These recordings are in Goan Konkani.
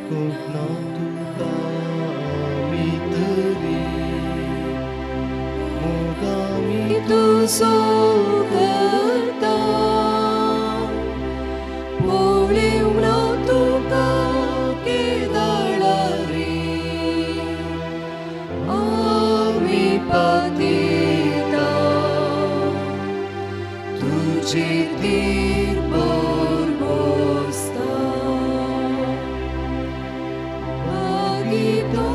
देखूंक ना तुका आमी तरी मोगामी तुजो करता पळेवंक ना तुका केदाळारी आमी पातयेता तुजे तीर भरभोसता मागीर तो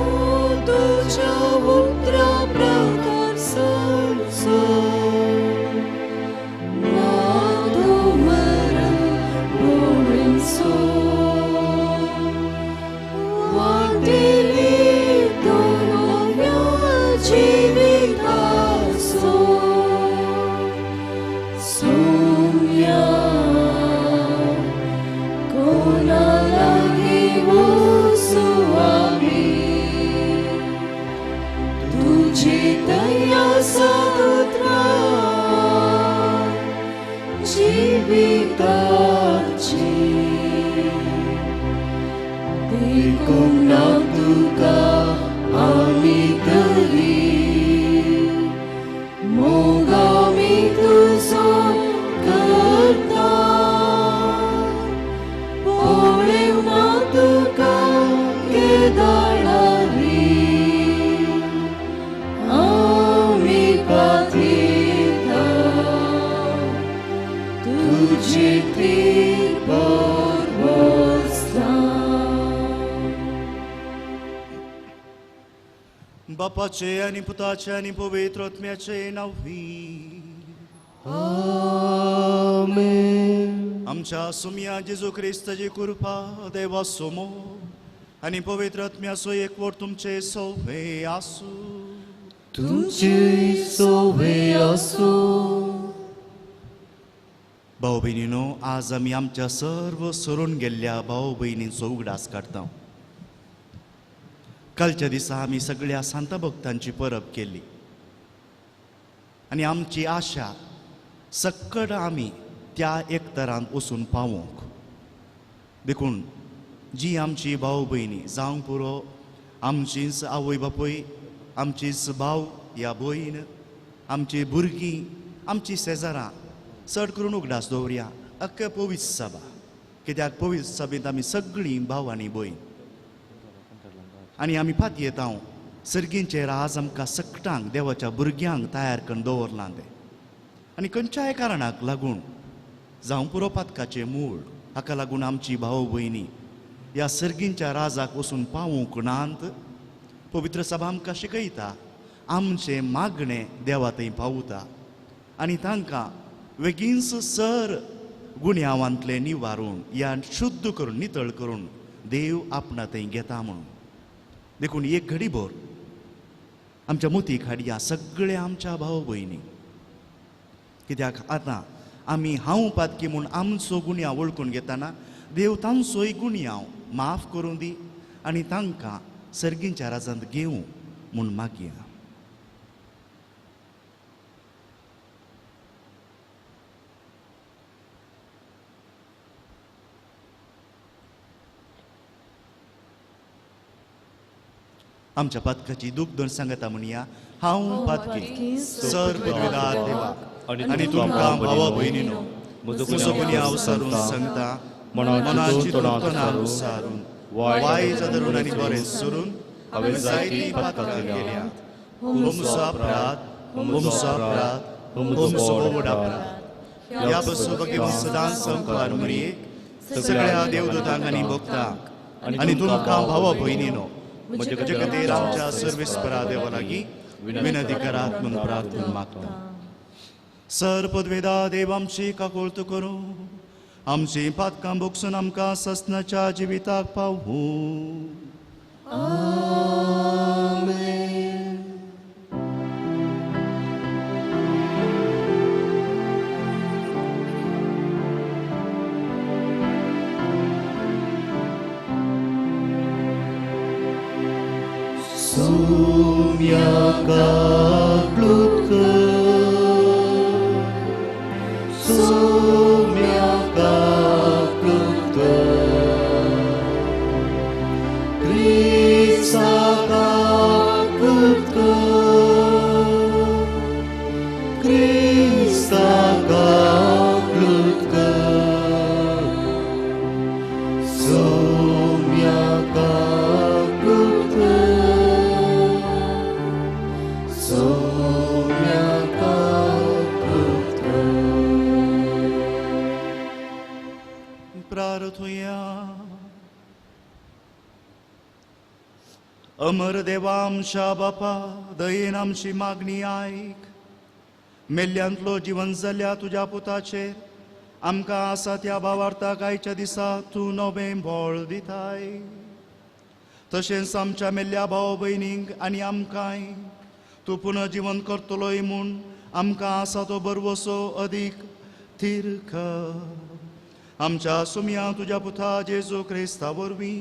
तुज्या उतरा प्रकार चलचो ना तो मरण पळोवचो वाटेली तो नव्या जिविताचो सोम्या कोणा लागीं वचूं आमी तुजी दया सदुत्रा जिविताची देखूंक ना तुका आमी तरी मोगामी तुजो करता पळेवंक ना तुका केदाळारी आमी पातयेता तुजे तीर भरभोसता. बापाचे आनी पुताचे आनी पवित्र आत्म्याचे नांवी. आमेन. आमच्या सुमया जेजू क्रिस्ताची कृपा, देवाचो मोग आनी पवित्र आत्म्याचो एकवट तुमचे सवे आसूं. तुमचे सोवे आसूं. भाव भयणीनो, आज आमी आमच्या सर्व सरून गेल्ल्या भाव भयणींचो उगडास काडटा. कालच्या दिसा आमी सगळ्या सांता भक्तांची परब केली आनी आमची आशा सक्कड आमी त्या एकतरांत वचून पावोवंक. देखून जी आमची भाव भयणी जावंक पुरो, आमचीच आवय बापूय, आमचीच भाव या भयण, आमची भुरगीं, आमची शेजारां, चड करून उगडास दवरया अख्ख्या पवित्र सभा, कित्याक पवित्र सभेंत आमी सगळीं भाव आनी भयण आनी आमी पातयेता सर्गींचे राज आमकां सकटांक देवाच्या भुरग्यांक तयार करून दवरलां तें. आनी खंयच्याय कारणाक लागून जावं पुरो पातकाचें मूळ, हाका लागून आमची भाव भयणी ह्या सर्गींच्या राजाक वचून पावूंक नात. पवित्र सभा आमकां शिकयता आमचें मागणें देवा थंय पावता आनी तांकां वेगींच सर गुन्यांवांतलें निवारून या शुद्ध करून नितळ करून देव आपणा थंय घेता म्हणून. देखून एक घडी भर आमच्या मोतीक हाडया सगळ्या आमच्या भाव भयणी, कित्याक आतां आमी हांव पातकी म्हूण आमचो गुन्यांव वळखून घेतना देव तांचोय गुन्यांव माफ करूं दी आनी तांकां सर्गींच्या राजांत घेवं म्हूण मागया. आमच्या पातकाची दूख दोन सांगता म्हणया, हांव पातकी सर पदवीदार देवा आनी तुमकां भावा भयणीनो म्हजो गुन्यांव सारून सांगता, मनाची तोंडां सारून वायट धरून आनी बरें सोरून हांवें जायतीं पातकां केल्या. म्हजो अपराध, म्हजो अपराध, म्हजो व्हड अपराध. ह्या बसून सदांच संपार मरयेक सगळ्या देवदूतांक आनी भक्तांक आनी तुमकां भावा भयणीनो म्हजे खातीर आमच्या सर्वेस्परा देवा लागीं विनंती करात म्हूण प्रार्थना मागता. सर पदवेदा देव आमची काकुळट करूं, आमची पातकां भोगसून आमकां ससनाच्या जिविताक पावूं. Soumya Kaklutkar, Soumya Kaklutkar, प्रार्थुया. अमर देवा आमच्या बापा, दयेन आमची मागणी आयक. मेल्ल्यांतलो जिवन जाल्या तुज्या पुताचेर आमकां आसा त्या भावार्थाक आयच्या दिसा तूं नवें बळ दिताय. तशेंच आमच्या मेल्ल्या भाव भयणींक आनी आमकांय तूं पुनः जिवन करतलोय म्हूण आमकां आसा तो बरवसो अदीक थीर कर. आमच्या सुमया तुज्या पुता जेजू क्रिस्ता वरवीं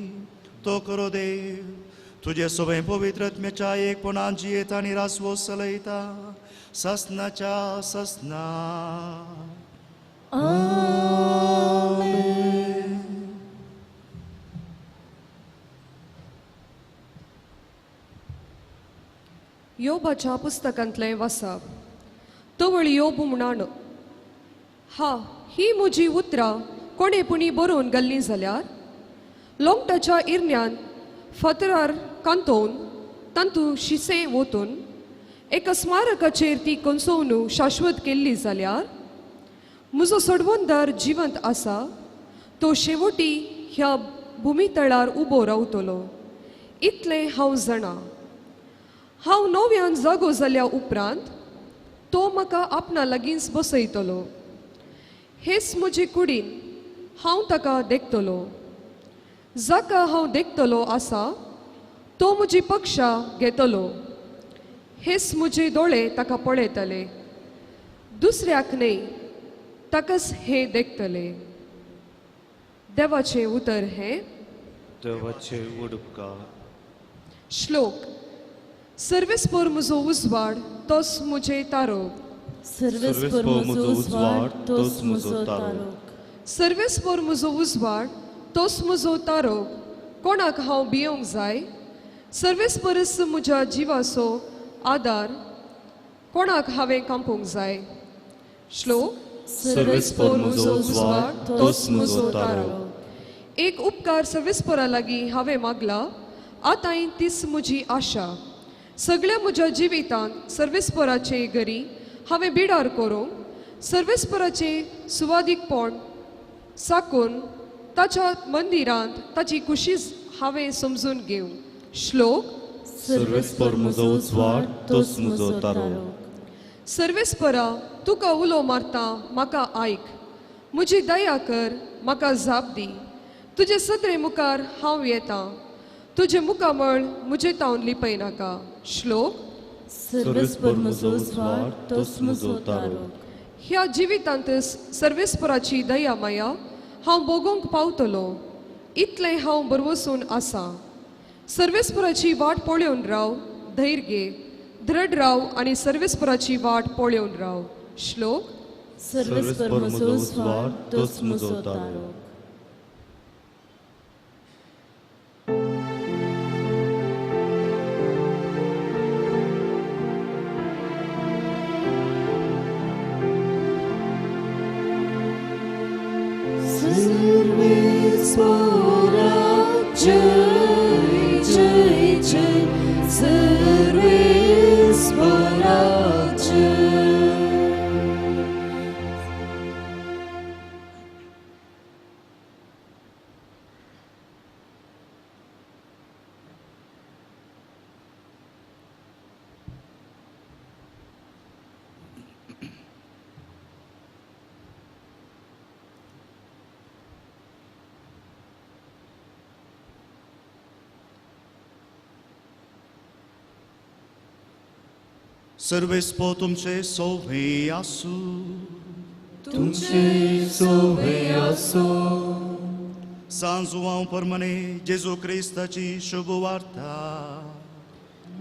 तो करो देव तुजे सगळें पवित्र आत्म्याच्या एकपणान जियेता आनी रासवो चलयता ससनाच्या ससना. आमेन. योबाच्या पुस्तकांतलें वाचप. तवळ योब म्हणान, हा ही म्हजी उतरां कोणे पुणी बरोवन घाल्लीं जाल्यार लोंगटाच्या इरण्यान फातरार कांतोवन तातूंत शिसें वोतून एका स्मारकाचेर ती कोसोवन शाश्वत केल्ली जाल्यार म्हजो सोडवणदार जिवंत आसा, तो शेवटी ह्या भुमीतळार उबो रावतलो इतलें हांव जाणा. हांव नव्यान जागो जाल्या उपरांत तो म्हाका आपणा लागींच बसयतलो. हेच म्हजे कुडीन हांव ताका देखतलो. जाका हांव देखतलो आसा तो म्हजी पक्षा घेतलो. हेच म्हजे दोळे ताका पळयतले, दुसऱ्याक न्हय, ताकाच हे देखतले. देवाचें उतर हें. देवाचें उडपकार. श्लोक. सर्वेस्पोर म्हजो उजवाड तोच म्हजे तारो. सर्वेस्पोर म्हजो उजवाड तोच म्हजो तारो. सर्वेस्पोर म्हजो उजवाड तोच म्हजो तारो. कोणाक हांव भियोंक जाय? सर्वेस्पोरच म्हज्या जिवाचो आदार. कोणाक हांवें कांपूंक जाय? श्लोक. सर्वेस्पोर म्हजो उजवाड तोच म्हजो तारो. एक उपकार सर्वेस्पोरा लागीं हांवें मागला, आतांय तीच म्हजी आशा. सगळ्या म्हज्या जिवितांत सर्वेस्पोराचे घरी हांवें बिडार करूंक सर्वेस्पोराचें सुवादीकपण साकून ताच्या मंदिरांत ताची खुशी हांवें समजून घेवं. श्लोक. सर्वेस्पोर म्हजो उजवाड तोच म्हजो तारो. सर्वेस्पोरा तुका उलो मारता, म्हाका आयक. म्हजी दया कर, म्हाका जाप दी. तुजे सदरे मुखार हांव येता, तुजें मुखामळ म्हजें तावन लिपय नाका. श्लोक. सर्वेस्पोर म्हजो उजवाड तोच म्हजो तारो. ह्या जिवितांत सर्वेस्पोराची दया माया हांव भोगूंक पावतलो इतलें हांव बरवसून आसा. सर्वेस्पोराची वाट पळोवन राव, धैर्य घे, दृढ राव आनी सर्वेस्पोराची वाट पळोवन राव. श्लोक. सर्वेस्पोर म्हजो उजवाड तोच म्हजो तारो. सर्वेस्पोरा जय जय जय सर्वेस्पोरा जय. सर्वेस्पो तुमचे सोवे आसूं. तुमचे सोवे आसूं. सांजुआंव परमने जेजू क्रिस्ताची शुभ वार्ता.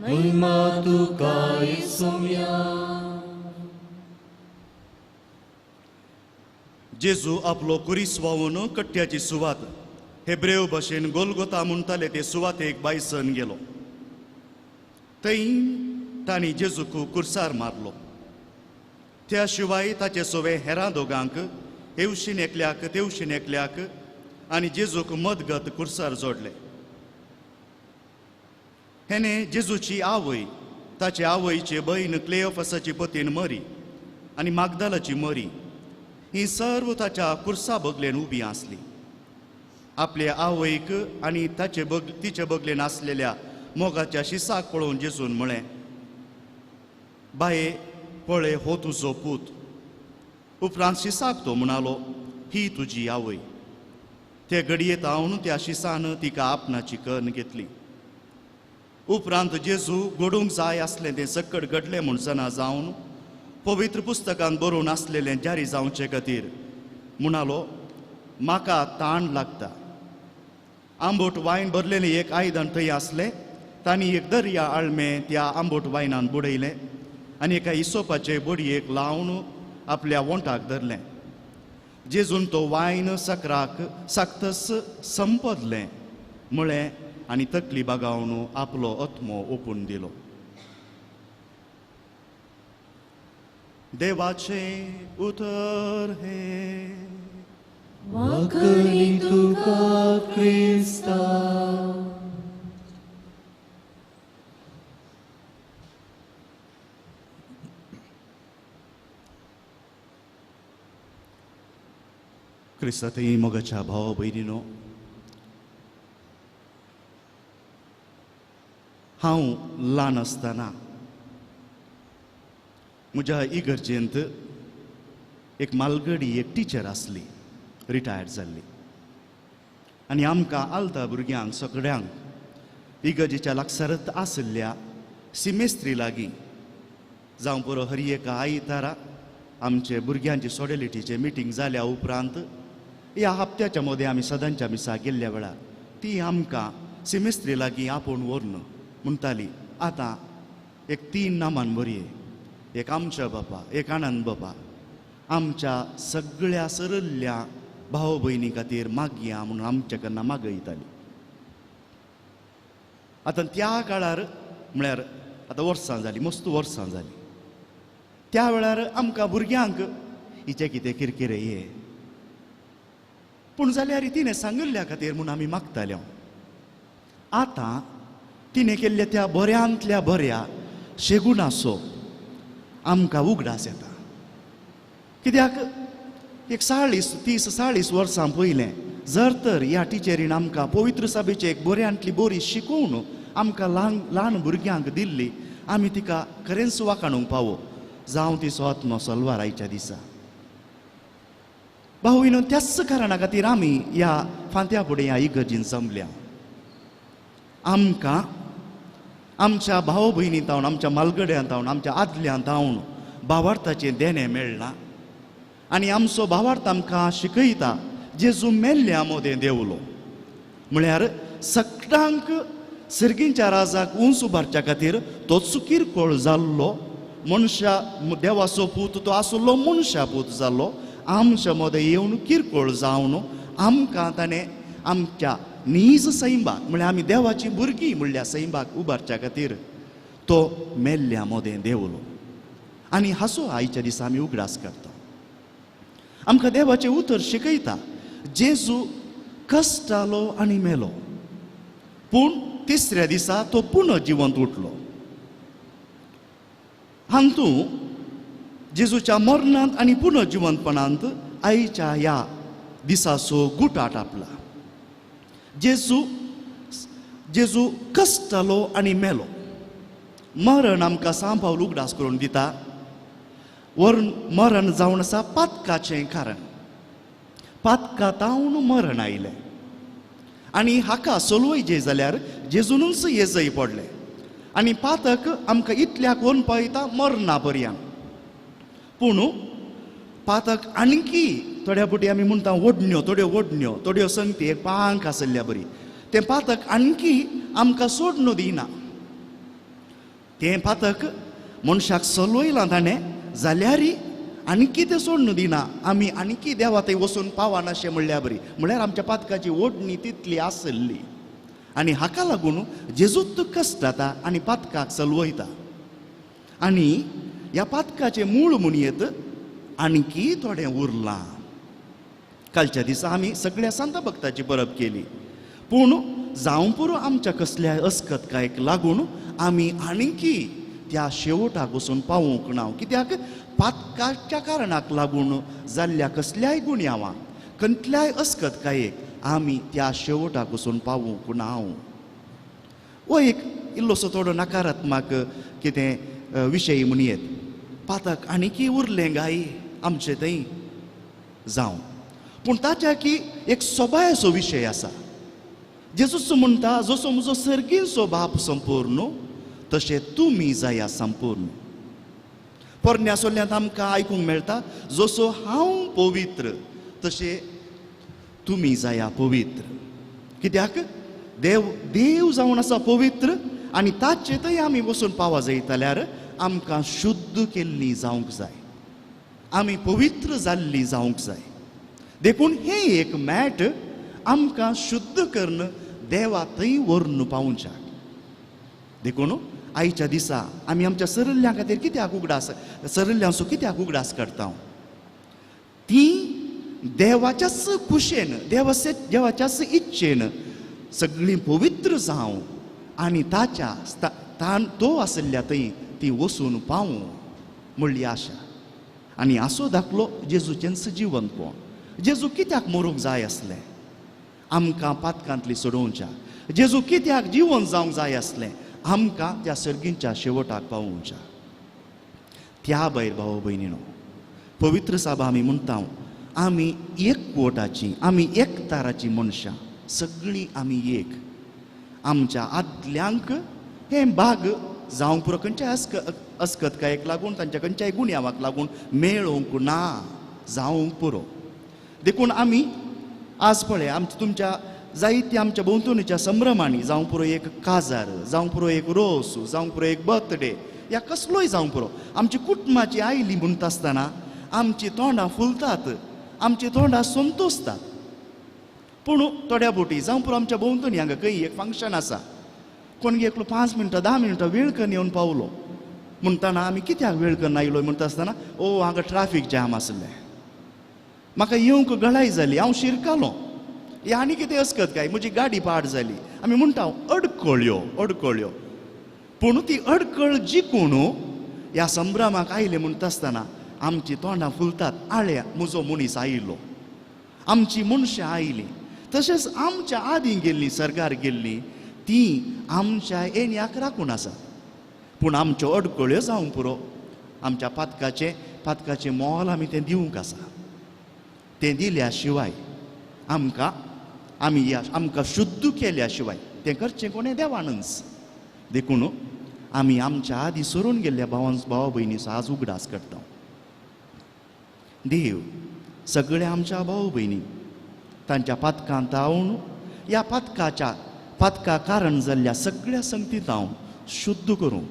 महिमा तुका येसुम्या. जेजू आपलो कुरीस वावून कट्ट्याची सुवात हेब्रेव भाशेन गोलगोता म्हणटाले ते सुवातेक बायसन गेलो. थंय तांणी जेजूक कुर्सार मारलो. त्या शिवाय ताचे सोवे हेरां दोगांक हेवशीन एकल्याक तेवशीन एकल्याक आनी जेजूक मदगत कुर्सार जोडले. हेणे जेजूची आवय, ताचे आवयचे बयन क्लेओफासाची पतीन मरी आनी मागदालाची मरी ही सर्व ताच्या कुर्सा बगलेन उबी आसली. आपले आवयक आनी ताचे तिचे बगलेन आसलेल्या मोगाच्या शिसाक पळोवन जेजून म्हळें, बाये पळय हो तुजो पूत. उपरांत शिसाक तो म्हणालो, ही तुजी आवय. ते घडयेत हांव त्या शिसान तिका आपणाची कन्न घेतली. उपरांत जेजू घडूंक जाय आसलें तें सकट घडलें म्हूण जना जावन पवित्र पुस्तकांत बरोवन आसलेलें जारी जावचे खातीर म्हणालो, म्हाका ताण लागता. आंबोट वायन भरलेलें एक आयदन थंय आसलें. तांणी एक दर्या आळमें त्या आंबोट वायनान बुडयलें आनी एका हिसोपाचे बडयेक लावन आपल्या वोंठाक धरलें. जेजून तो वायन सकराक साकतस संपदलें म्हळें आनी तकली बागावन आपलो आत्मो ओपून दिलो. देवाचें उतर हें. वाकणी तुका क्रिस्ता. क्रिस्तांतय मोगाच्या भाव भयणीनो, हांव ल्हान आसतना म्हज्या इगर्जेंत एक मालगडी एक टिचर आसली, रिटायर्ड जाल्ली. आनी आमकां आलता भुरग्यांक सगळ्यांक इगर्जेच्या लागसारच आशिल्ल्या सिमेस्त्री लागीं जावं पुरो हर एका आयतारा आमचे भुरग्यांची सॉडेलिटीचे मिटींग जाल्या उपरांत ह्या हप्त्याच्या मदें आमी सदांच्या मिसाक गेल्ल्या वेळार ती आमकां सिमेस्त्री लागीं आपोवन व्हरून म्हणटाली, आतां एक 3 नामान बरये, एक आमच्या बापा, एक आनंद बापा, आमच्या सगळ्या सरल्ल्या भाव भयणी खातीर मागया म्हणून आमच्या कडना मागयताली. आतां त्या काळार म्हळ्यार आतां वर्सां जालीं, मस्त वर्सां जालीं, त्या वेळार आमकां भुरग्यांक हिचें कितें किरकिरे ये पूण जाल्यार तिणें सांगिल्ल्या खातीर म्हूण आमी मागताले. आतां तिणें केल्ल्या त्या बऱ्यांतल्या बऱ्या शेगुणाचो आमकां उगडास येता. कित्याक एक 40 30 40 वर्सां पयलें जर तर ह्या टिचरीन आमकां पवित्र सभेची एक बऱ्यांतली बरी शिकोवन आमकां ल्हान ल्हान भुरग्यांक दिल्ली, आमी तिका खरेंच वाखाणूंक पावो जावं तिचो आत्मो सलवार आयच्या दिसा. भाव भयणीनो, त्याच कारणा खातीर आमी ह्या फांत्या फुडें ह्या इगर्जीन जमल्या. आमकां आमच्या भाव भयणी तावन, आमच्या मालगड्यां तावन, आमच्या आदल्यां तावन भावार्थाचें देणें मेळ्ळां आनी आमचो भावार्थ आमकां शिकयता जेजू मेल्ल्या मोदें देवलो म्हळ्यार सगळ्यांक सर्गींच्या राजाक उंच उबारच्या खातीर तोच किरकोळ जाल्लो मनशा देवाचो पूत तो आसलो, मनशा पूत जाल्लो आमच्या मदें येवन किरकोळ जावन आमकां ताणें आमच्या नीज सैंबाक म्हळ्यार आमी देवाची भुरगीं म्हणल्या सैंबाक उबारच्या खातीर तो मेल्ल्या मोदें देवलो. आनी हाचो आयच्या दिसा आमी उगडास करता. आमकां देवाचें उतर शिकयता जेजू कश्टालो आनी मेलो, पूण तिसऱ्या दिसा तो पुनः जिवंत उठलो. हातूं जेजूच्या मरणांत आनी पुनः जिवंतपणांत आयच्या ह्या दिसाचो गुटाट आपला. जेजू जेजू कश्टालो आनी मेलो. मरण आमकां सांबावल उगडास करून दिता. मरण जावन आसा पातकाचें कारण. पातका तावन मरण आयलें आनी हाका सोलवय जाल्यार जेजूनच येजय पडलें आनी पातक आमकां इतल्याक व्हरून पावयता मरणा पर्यंत. पूण पातक आणकी थोड्या फावटी आमी म्हणटा ओडण्यो, थोड्यो ओडण्यो, थोड्यो संगती एक पांक आसल्या बरी, तें पातक आणकी आमकां सोडून दिना. तें पातक मनशाक सलवयलां ताणें जाल्यारय आणकी तें सोडून दिना. आमी आणकी देवा थंय वचून पावनाशें म्हणल्या बरी, म्हळ्यार आमच्या पातकाची ओडणी तितली आसली आनी हाका लागून जेजूत कश्ट जाता आनी पातकाक सलवयता. आनी ह्या पातकाचें मूळ म्हणयेत आणकी थोडें उरलां. कालच्या दिसा आमी सगळ्या संत भक्ताची परब केली, पूण जावं पुरो आमच्या कसल्याय अस्कतकायक लागून आमी आणकी त्या शेवटाक वचून पावूंक ना. कित्याक पातकाच्या कारणाक लागून जाल्ल्या कसल्याय गुन्यांवाक, कंतल्याय अस्कतकायेक आमी त्या शेवटाक वचून पावूंक ना. हो एक इल्लोसो थोडो नकारात्मक कितें विशय म्हणयेत. पातक आनीकी उरलें गाय आमचे थंय जावं, पूण ताच्या की एक सोबायसो विशय आसा. जेजूस म्हणटा जसो म्हजो सर्गींचो बाप संपूर्ण तशें तुमी जाया संपूर्ण. पोरण्या सोल्यांत आमकां आयकूंक मेळटा जसो हांव पवित्र तशें तुमी जाया पवित्र. कित्याक देव देव जावन आसा पवित्र आनी ताचे थंय आमी वचून पावा जाय जाल्यार आमकां शुद्ध केल्ली जावंक जाय, आमी पवित्र जाल्ली जावंक जाय. देखून हें एक मॅट आमकां शुद्ध करून देवा थंय व्हरून पावोवच्याक. देखून आयच्या दिसा आमी आमच्या सरल्यां खातीर कित्याक उगडास, सरल्यांचो कित्याक उगडास करता? ती देवाच्याच खुशेन, देवाच्याच इच्छेन सगळीं पवित्र जावं आनी ताच्या तो आशिल्ल्या थंय ती वचून पावूं म्हणली आशा. आनी आसो दाखलो जेजूचेंच जिवंतपण. जेजू कित्याक मरूंक जाय आसलें? आमकां पातकांतली सोडोवच्या. जेजू कित्याक जिवन जावंक जाय आसलें? आमकां त्या सर्गींच्या शेवटाक पावोवच्या. त्या भायर भाव भयणीनो, पवित्र साबा आमी म्हणटा आमी एकवटाची, आमी एकताराची मनशां, सगळीं आमी एक. आमच्या आदल्यांक हें भाग जावंक पुरो, खंयच्याय अस्कतकायेक लागून, तांच्या खंयच्याय गुन्यांवाक लागून मेळोवंक ना, जावंक पुरो. देखून आमी आज पळय आमच्या तुमच्या जायत्या आमच्या भोंवतणीच्या संभ्रमांनी, जावं पुरो एक काजार, जावं पुरो एक रोस, जावं पुरो एक बर्थडे, या कसलोय जावं पुरो, आमची कुटुंबाची आयली म्हणटा आसतना आमची तोंडां फुलतात, आमची तोंडां संतोसतात. पूण थोड्या बोटी जावं पुरो आमच्या भोंवतणी हांगा खंय एक फंक्शन आसा, कोण एकलो 5 मिनटां 10 मिनटां वेळ करून येवन पावलो म्हणटना आमी कित्याक वेळ करून आयलो म्हणटा आसतना, ओ हांगा ट्राफीक जाम आसलें, म्हाका येवंक गळाय जाली, हांव शिरकालो, हे आनी कितें अस्कत काय, म्हजी गाडी पाड जाली. आमी म्हणटा अडकळ्यो अडकळ्यो. पूण ती अडकळ जिखून ह्या संभ्रमाक आयले म्हणटा आसतना आमची तोंडां फुलतात, आळ्या म्हजो मनीस आयलो, आमची मनशां आयलीं. तशेंच आमच्या आदीं गेल्लीं, सरकार गेल्लीं, ती आमच्या येण्याक राखून आसात. पूण आमच्यो अडकळ्यो जावंक पुरो, आमच्या पातकाचें पातकाचें मोल आमी तें दिवंक आसा. तें दिल्या शिवाय आमकां आमी आमकां शुद्ध केल्या शिवाय तें करचें कोणें देवानच. देखून आमी आमच्या आदीं सरून गेल्ल्या भावा भयणीचो आज उगडास करता. देव सगळ्या आमच्या भाव भयणी तांच्या पातकांत हांव ह्या पातकाच्या पातका कारण जाल्ल्या सगळ्या संगतींत हांव शुद्ध करूं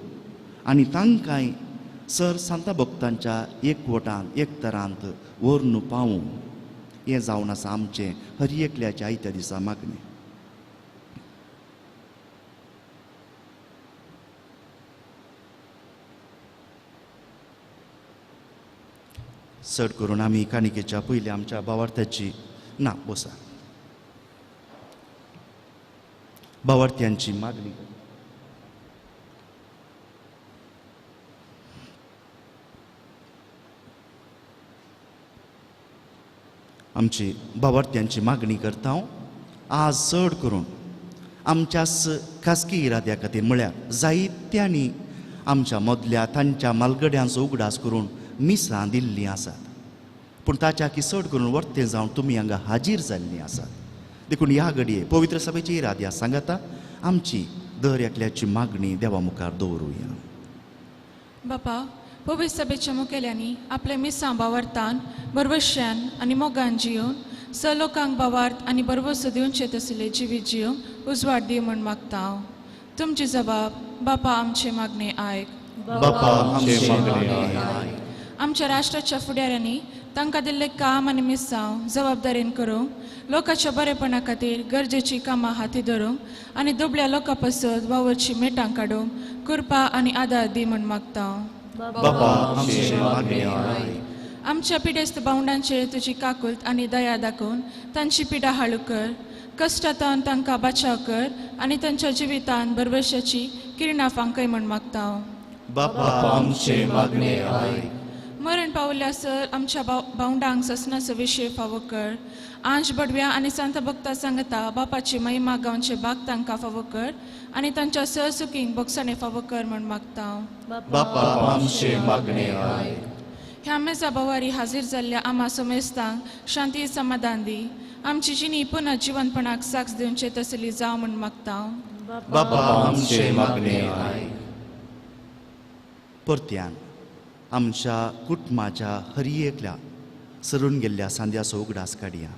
आनी तांकांय सर सांता भक्तांच्या एकवटान एकतरांत व्हरून पावूं. हें जावन आसा आमचें हर एकल्याच्या आयत्या दिसा मागणें. चड करून आमी काणिकेच्या पयलीं आमच्या भावार्थ्याची ना बोसा भावार्थ्यांची मागणी. आमची भावार्थ्यांची मागणी करता. आज चड करून आमच्याच खासगी इराद्या खातीर म्हळ्यार जायत्यांनी आमच्या मदल्या तांच्या मालगड्यांचो उगडास करून मिसां दिल्लीं आसात, पूण ताच्या की चड करून वर्तें जावन तुमी हांगा हाजीर जाल्लीं आसात. देखून ह्या घडये पवित्र सभेची इराद्या सांगाता आमची दर एकल्याची मागणी देवा मुखार दवरुया. बापा, पवित्र सभेच्या मुखेल्यांनी आपल्या मिसां भावार्थान बरवश्यान आनी मोगान जियोवन स लोकांक भावार्थ आनी बरवसो दिवचे तसले जिवीत जियोवंक उजवाड दी म्हूण मागता हांव. तुमची जबाब बापा आमचे मागणे आयक. बापा आमचे मागणे आयक. आमच्या राष्ट्राच्या फुडाऱ्यांनी तांकां दिल्लें काम आनी मिसांव जबाबदारीन करूंक, लोकांच्या बरेपणा खातीर गरजेचीं कामां हाती धरूंक आनी दुबळ्या लोकां पासत वावरची मेटां काडूंक कृपा आनी आदार दी म्हूण मागता हांव. आमच्या पिडेस्त भावंडांचेर तुजी काकुल्त आनी दया दाखोवन तांची पिडा हाळू कर, कश्टांत तांकां बचाव कर आनी तांच्या जिवितांत भरवशाची किरणां फांकय म्हूण मागता हांव. मरण पावल्या सर आमच्या भावंडांक ससनाचो विशय फावो कर आंज बडव्या आनी संत भक्ता सांगता बापाची महिमा गांवचे बाग तांकां फावो कर आनी तांच्या सहसुखींक बोगसाणे फावो कर म्हूण मागता. बापा आमचे मागणे आयक. ह्या मेजा बवारी हाजीर जाल्ल्या आमा समेस्तांक शांती समाधान दी. आमची जिणी पुनः जिवनपणाक साक्ष दिवचे तसली जावं म्हूण मागता. बापा आमचे मागणे आयक. परत्यान आमच्या कुटुंबाच्या हरी एकल्या सरून गेल्ल्या सांद्याचो उगडास काडया.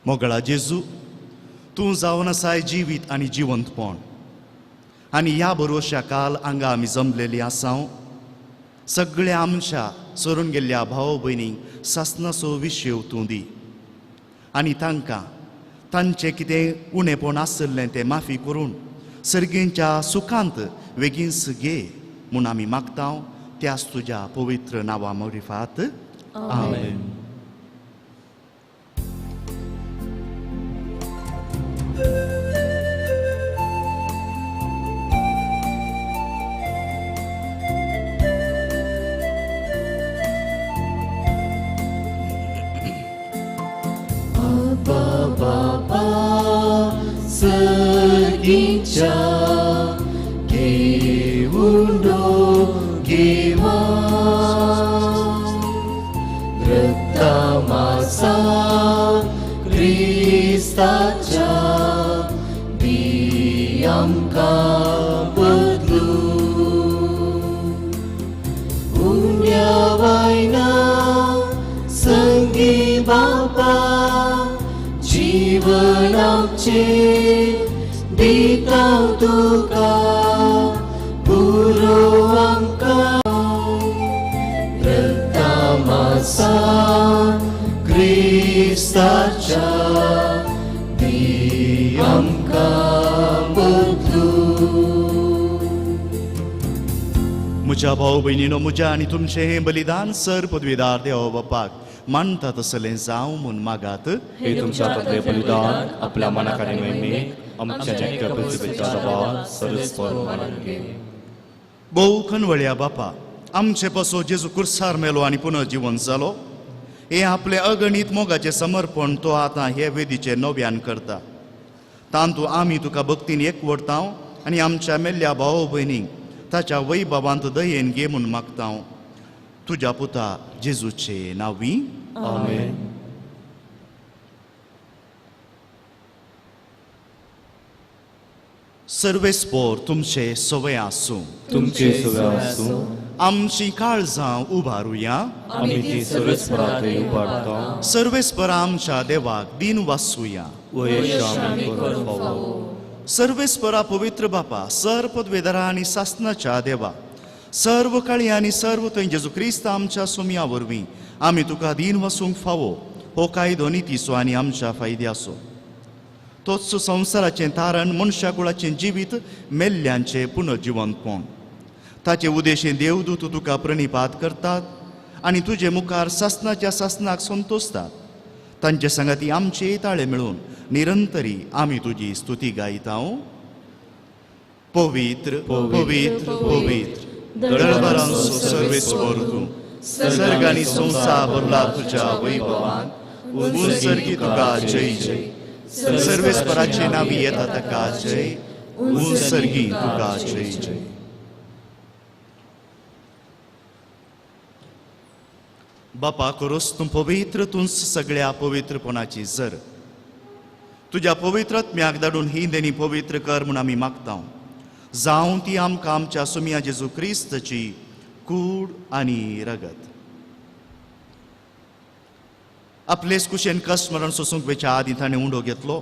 मोगळा जेजू, तूं जावन आसाय जिवीत आनी जिवंतपण आनी ह्या भरवश्या काल हांगा आमी जमलेली आसाव. सगळ्या आमच्या सरून गेल्ल्या भाव भयणींक सासनाचो विशेव तूं दी आनी तांकां तांचें कितें उणेपण आशिल्लें तें माफी करून सर्गींच्या सुखांत वेगींच घे म्हूण आमी मागता त्याच तुज्या पवित्र नांवा मोरिफात. आमेन. सर्गीच्या घेऊनो घेवा रक्तमासा क्रिस्ताच्या दी आमकां बदलू उण्या वायना संगी बापा जीवन आमचे दिता तुका पुरो आमकां रक्तमासा क्रिस्ताच्या दी आमकां बदलू. म्हज्या भाव भयणीनो, म्हज्या आनी तुमचें हें बलिदान सर पदवीदार देव बापाक मानता तसलें जावं म्हूण मागात. हे तुमच्या हातांतलें बलिदान आपल्या मनाक आनी महिमेक आमच्या भोव खनवळ्या बापा, आमचे पसो जेजू कुर्सार मेलो आनी पुनर्जिवन जालो हें आपलें अगणीत मोगाचें समर्पण तो आतां हे वेदीचें नव्यान करता. तांतू आमी तुका भक्तीन एकवटता आनी आमच्या मेल्ल्या भाव भयणींक ताच्या वैभवांत दयेन घे म्हूण मागता. तुज्या पुता जेजूचे नांवी. आमेन. सर्वेस्पोर तुमचे सवय आसूं. तुमचे सवय आसूं. आमची काळजां उबारुया. आमी ती सर्वेस्पराक उबारता. सर्वेस्पर आमच्या देवाक दिन वासूया. सर्वेस्परा पवित्र बापा, सर पदवेदारा आनी सासनाच्या देवा, सर्व काळी आनी सर्व थंय जेजू क्रिस्त आमच्या सोमया वरवीं आमी तुका दिन वसूंक फावो हो कायदो नितीचो आनी आमच्या फायद्याचो. तोच संवसाराचें तारण, मनशा कुळाचें जिवीत, मेल्ल्यांचें पुनर्जिवंतपण. ताचे उदेशें देवदूत तुका प्रणिपात करतात आनी तुजे मुखार सासनाच्या सासनाक संतोषतात. तांचे सांगाती आमचे ताळे मेळून निरंतरी आमी तुजी स्तुती गायता. पवित्र पवित्र पवित्र दळभरांचो सर्वेस्पर तूं, सर्ग आनी संवसार भरला तुज्या वैभवान. उंसर्गी तुका जय जय. सर्वेस्पराचे नावी येता ताका जय. उंसर्गी तुका जय जय. बापा करोस तूं पवित्र, तूं सगळ्या पवित्रपणाची जर तुज्या पवित्र आत्म्याक धाडून ही देणी पवित्र कर म्हूण आमी मागता. जावं ती आमकां आमच्या सुमया जेजू क्रिस्तची कूड आनी रगत. आपलेच कुशेन कश्ट मरण सोसूंक वेच्या आदीं ताणें उंडो घेतलो,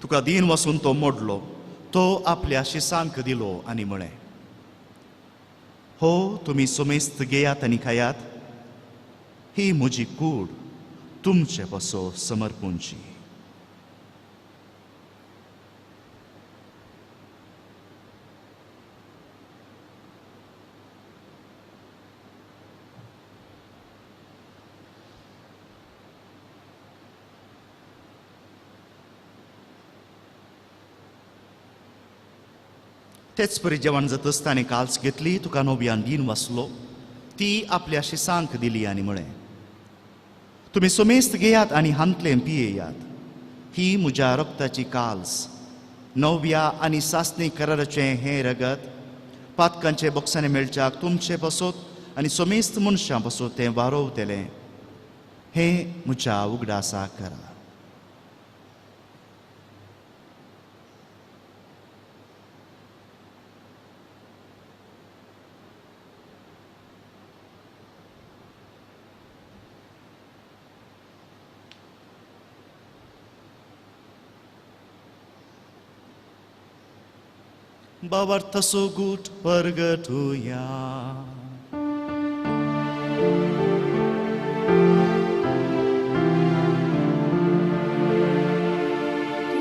तुका दीन वसून तो मोडलो, तो आपल्या शिसांक दिलो आनी म्हळें, हो तुमी सुमेस्त घेयात आनी खायात, ही म्हजी कूड तुमचे पसो समर्पूंची. तेच परी जेवण जातच ताणें काल्स घेतली, तुका नव्यान दीन वाचलो, ती आपल्या शिसांक दिली आनी म्हळें, तुमी सोमेस्त घेयात आनी हांतलें पियेयात. ही म्हज्या रक्ताची काल्स, नव्या आनी सासणी कराराचें हें रगत पातकांचे बोक्सांनी मेळच्याक तुमचे पासत आनी सोमेस्त मनशां पासत तें वारोवतलें. हें म्हज्या उगडासा करा. बाबार्थाचो गूट परगटुया.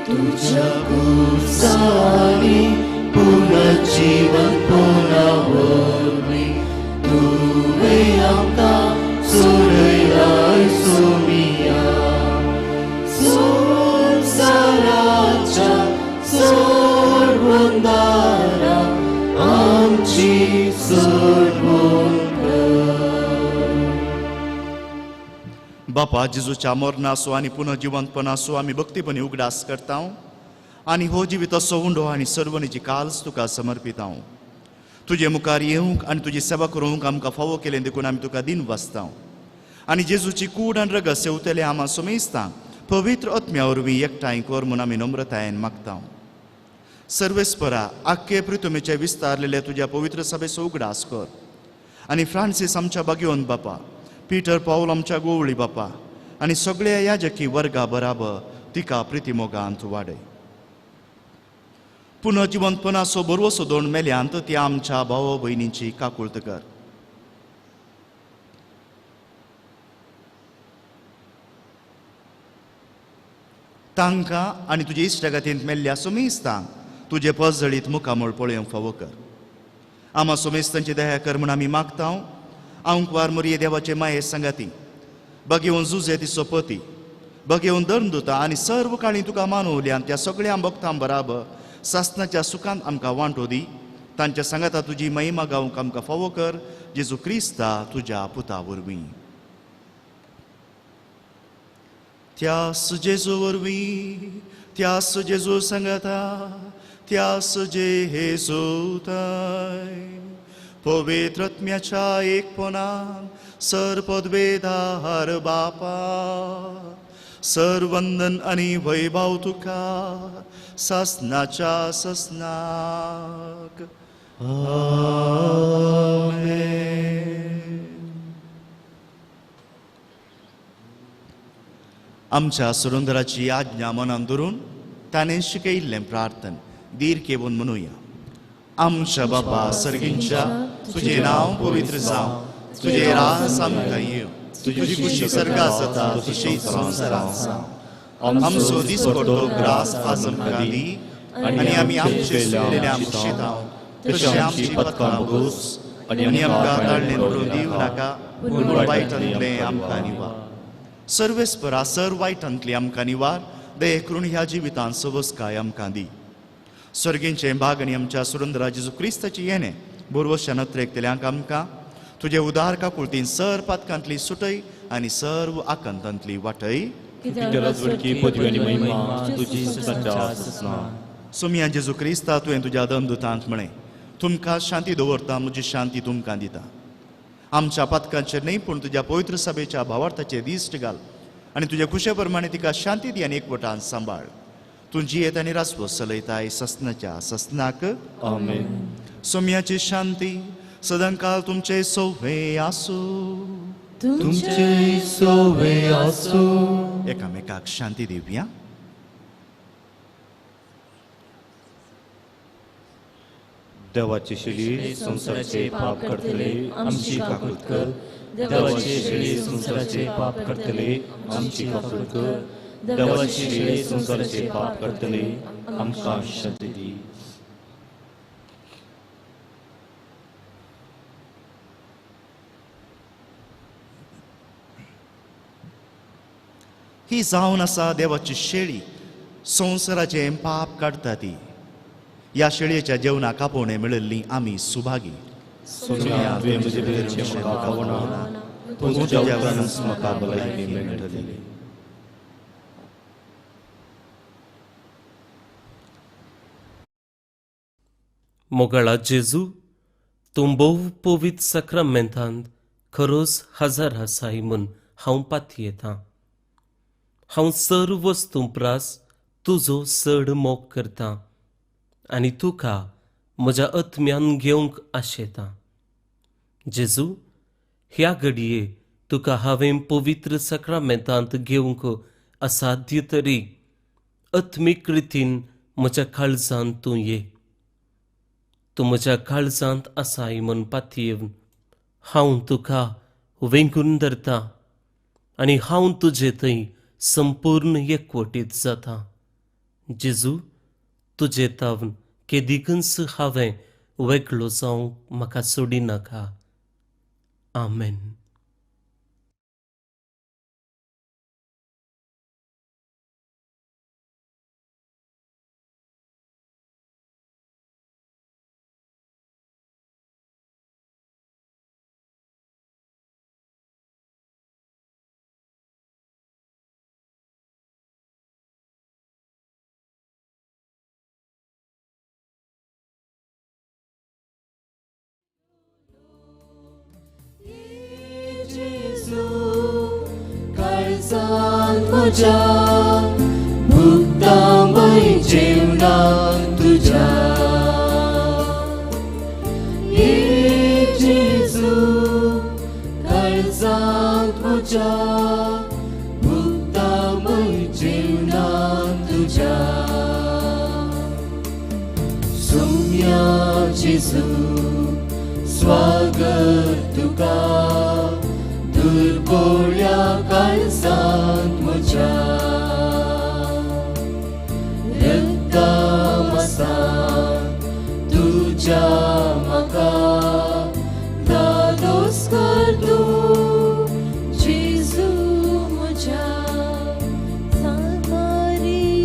तुझ्या कुर्सानी पुनर्जीवन पुनर्वरवीं तुवें आमकां सोडयलाय सोमिया. संवसाराच्या सोडवणदारा आमची सोडवण कर. बापा, जेजूच्या मरणाचो आनी पुनर्जिवंतपणाचो आमी भक्तीपणी उगडास करता आनी हो जिविताचो उंडो आनी सर्वणीची काल्स तुका समर्पिता. तुजे मुखार येवंक आनी तुजी सेवा करूंक आमकां फावो केलें देखून आमी तुका दिन वाचता आनी जेजूची कूड आनी रगत सेवतले आमा सोमेस्तां पवित्र आत्म्या वरवीं एकठांय कर म्हूण आमी नम्रतायेन मागता. सर्वेस्परा, आख्खे प्रितुमेचे विस्तारलेले तुज्या पवित्र सभेचो उगडास कर आनी फ्रांसीस आमच्या बागेवन बापा, पीटर पावल आमच्या गोवळी बापा आनी सगळ्या याजकी वर्गा बराबर तिका प्रितीमोगांत वाडय. पुनर्जिवंतपणाचो बरवसो दोन मेल्यांत ती आमच्या भाव भयणींची काकुळत कर. तांकां आनी तुजे इश्टागतींत मेल्ल्या सोमेस्तांक तुजे पजळीत मुखामळ पळोवंक फावो कर. आमा सोमेस्तांची दया कर म्हूण आमी मागता. आंकवार मोरये देवाचे माये सांगाती बगेवन जुजे तिचो पती बगेवन दर्दुता आनी सर्व काळी तुका मानवल्यान त्या सगळ्या भक्तां बराबर सासनाच्या सुखांत आमकां वांटो दी. तांच्या सांगाता तुजी महिमा गावंक आमकां फावो कर, जेजू क्रिस्ता तुज्या पुता वरवीं. त्या जेजू वरवीं, त्या जेजू सांगाता, त्या जेजू ताय पवित्र आत्म्याच्या एकपणान सर पदवेदार बापा, सर वंदन आनी वैभव तुका सासनाच्या सासनाक. आमेन. आमच्या सुरुंदराची आज्ञा मनान धरून ताणें शिकयिल्लें प्रार्थन धीर घेवन म्हणुया. आमच्या बापा सर्गींच्या, तुजें नांव पवित्र जावं, तुजें राज आमकां येवं, तुजी खुशी सर्गांत जाता तशी संवसारांत जावं. आमचो दिसपडटो ग्रास आज आमकां दी आनी आमी आमचे सुकलेल्या मुशीतांव तशें आमची पथकां भोगोस आनी आमकां ताळणें करून दिवं नाका, पूण वायटांतलें आमकां निवार. सर्वेस्परा, सर वायटांतली आमकां निवार, दये करून ह्या जिवितांत सवसकाय आमकां दी. सर्गींचें भाग आनी आमच्या सुरंदरा जेजू क्रिस्ताची येणें बोरवश्या नत्रेकतल्यांक आमकां तुजे उदार काकुळतीन सर पातकांतली सुटय आनी सर्व आकांतांतली वाटय. सोमया जेजू क्रिस्ता, तुवें तुज्या दमदुतांत म्हळें, तुमकां शांती दवरता, म्हजी शांती तुमकां दिता. आमच्या पातकांचेर न्हय पूण तुज्या पवित्र सभेच्या भावार्थाचेर दिश्ट घाल आनी तुज्या खुशे प्रमाणे तिका शांती दी आनी एकवटान सांबाळ. तूं जियेत आनी रासवो चलयताय ससनाच्या ससनाक. आमेन. सोम्याची शांती सदांकाळ तुमचे सोवे आसूं. तुमचे सोवे आसूं. एकामेकाक शांती दिवया. देवाची शिडी संवसाराचे पाप करतले आमची काकूत कर. देवाची शिडी संवसाराचे पाप करतले आमची काकूत कर. देवाची शिडी संवसाराचे पाप करतले आमकां शांती दी. ही जावन आसा देवाची शेळी, संवसाराचें पाप काडटा ती. ह्या शेळयेच्या जेवणाक आपोवणें मेळिल्ली आमी सुभागी. सोम्या, तुवें म्हजे भितरचें म्हाका पावना, पूण तुज्या उपरांतच म्हाका भलायकी मेळटली. मोगाळा जेजू, तूं भोव पवित्र साक्रामेंतांत खरोच हजर आसाय म्हूण हांव पातयेतां. हांव सर्व वस्तूं प्रास तुजो चड मोग करतां आनी तुका म्हज्या आत्म्यान घेवंक आशेतां. जेजू, ह्या घडये तुका हांवें पवित्र साक्रामेंतांत घेवंक असाध्य तरी आत्मीक रितीन म्हज्या काळजांत तूं ये. तूं म्हज्या काळजांत आसाय म्हूण पातयेवन हांव तुका वेंगून धरतां आनी हांव तुजे थंय संपूर्ण एकवटीत जाता. जेजू, तुजे तावन केदिकूच हांवें वेगळो जावंक म्हाका सोडिनाका. आमेन. म्हज्या भुगतां जेवणां तुज्या, ये जेजू काळजांत म्हज्या भुगतां जेवणां तुज्या. सोम्या जेजू स्वागत तुका, दुर्बोळ्या काळजांत म्हज्या, रक्तामासान तुज्या म्हाका दादोस कर तूं जेजू म्हज्या. सामारियाचे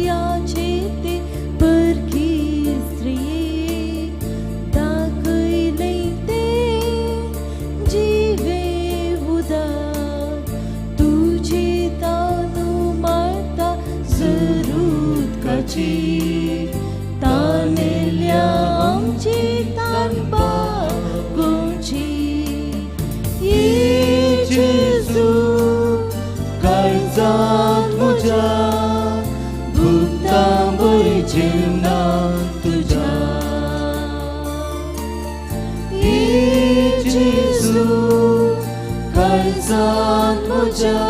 ते परकी स्त्रिये दाखयलें ते जिवे उदक, तुजे तानू मारता जरूतकाची, तानेल्या आमची तान बागोवची. ये जेजू काळजांत म्हज्या भुगतां बरी जेवणां तुज्या, ये जेजू काळजांत म्हज्या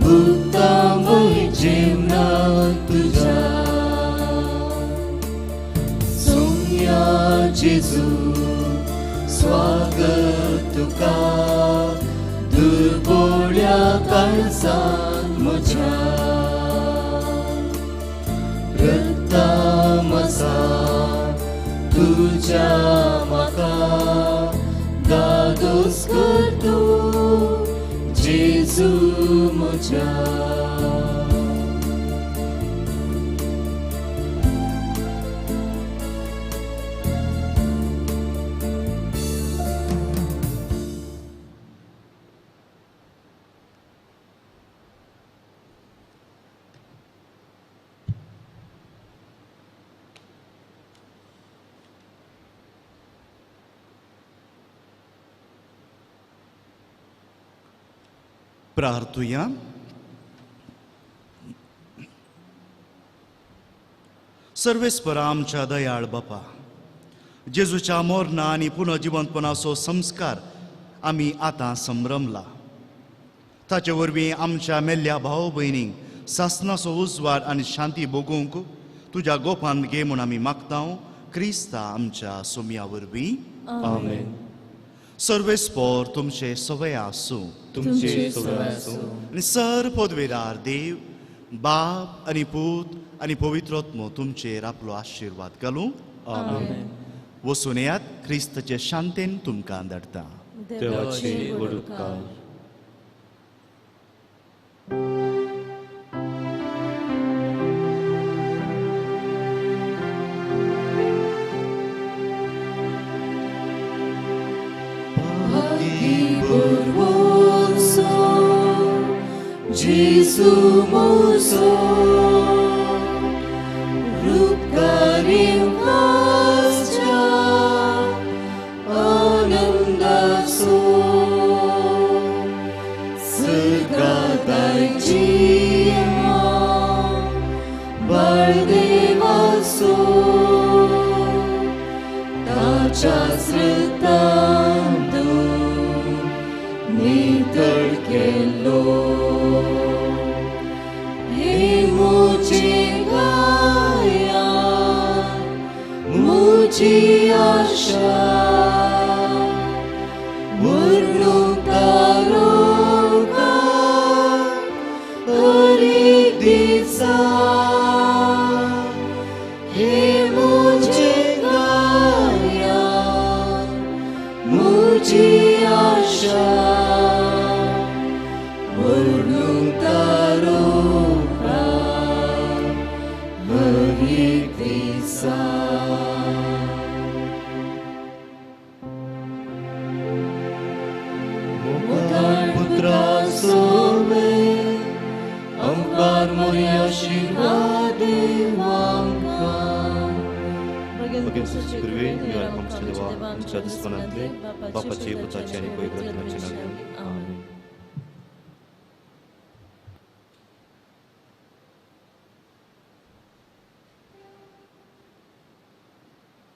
भुगतां बरी जेवणां तुज्या. सोम्या जेजू स्वागत तुका, दुर्बोळ्या काळजांत म्हज्या, रक्तामासान तुज्या म्हाका दादोस कर तूं जेजू म्हज्या. प्रार्थुया. सर्वेस्परा आमच्या दयाळ बापा, जेजूच्या मोरना आनी पुनर्जिवंतपणाचो संस्कार आमी आतां संभ्रमला. ताचे वरवीं आमच्या मेल्ल्या भाव भयणींक सासनाचो उजवाड आनी शांती भोगूंक तुज्या गोपान घे म्हूण आमी मागता, क्रिस्ता आमच्या सोम्या वरवीं. आमेन. सर्वेस्पोर तुमचे सवय आसूं, तुमचे सवय आसूं. आनी सर पदवेदार देव बाप आनी पूत आनी पवित्र आत्मो तुमचेर आपलो आशिर्वाद घालूं. आमेन. वसून येयात, क्रिस्ताचे शांतेन तुमकां धाडटा. देवाचे व्हड उपकार. जेजूसो रुपकारी वासच्या आनंदासो सुगादायची बळदेवासो ताच्या स्रुतांतू नितळ केलो हे मुझी गाया मुझी आशा उर्नु तारोका हरेक दिसा हे मुझे गाया मुझी आशा उर्नु तारोका हरेक दिसा. पुत्रासोवे आमकार मोरी आशिर्वाद देवांकां. कृपे आमच्या देवा आमच्या दुस्मनांतले बापाचे पुताचे आनी पवित्र आत्म्याचे नांवान. आमेन.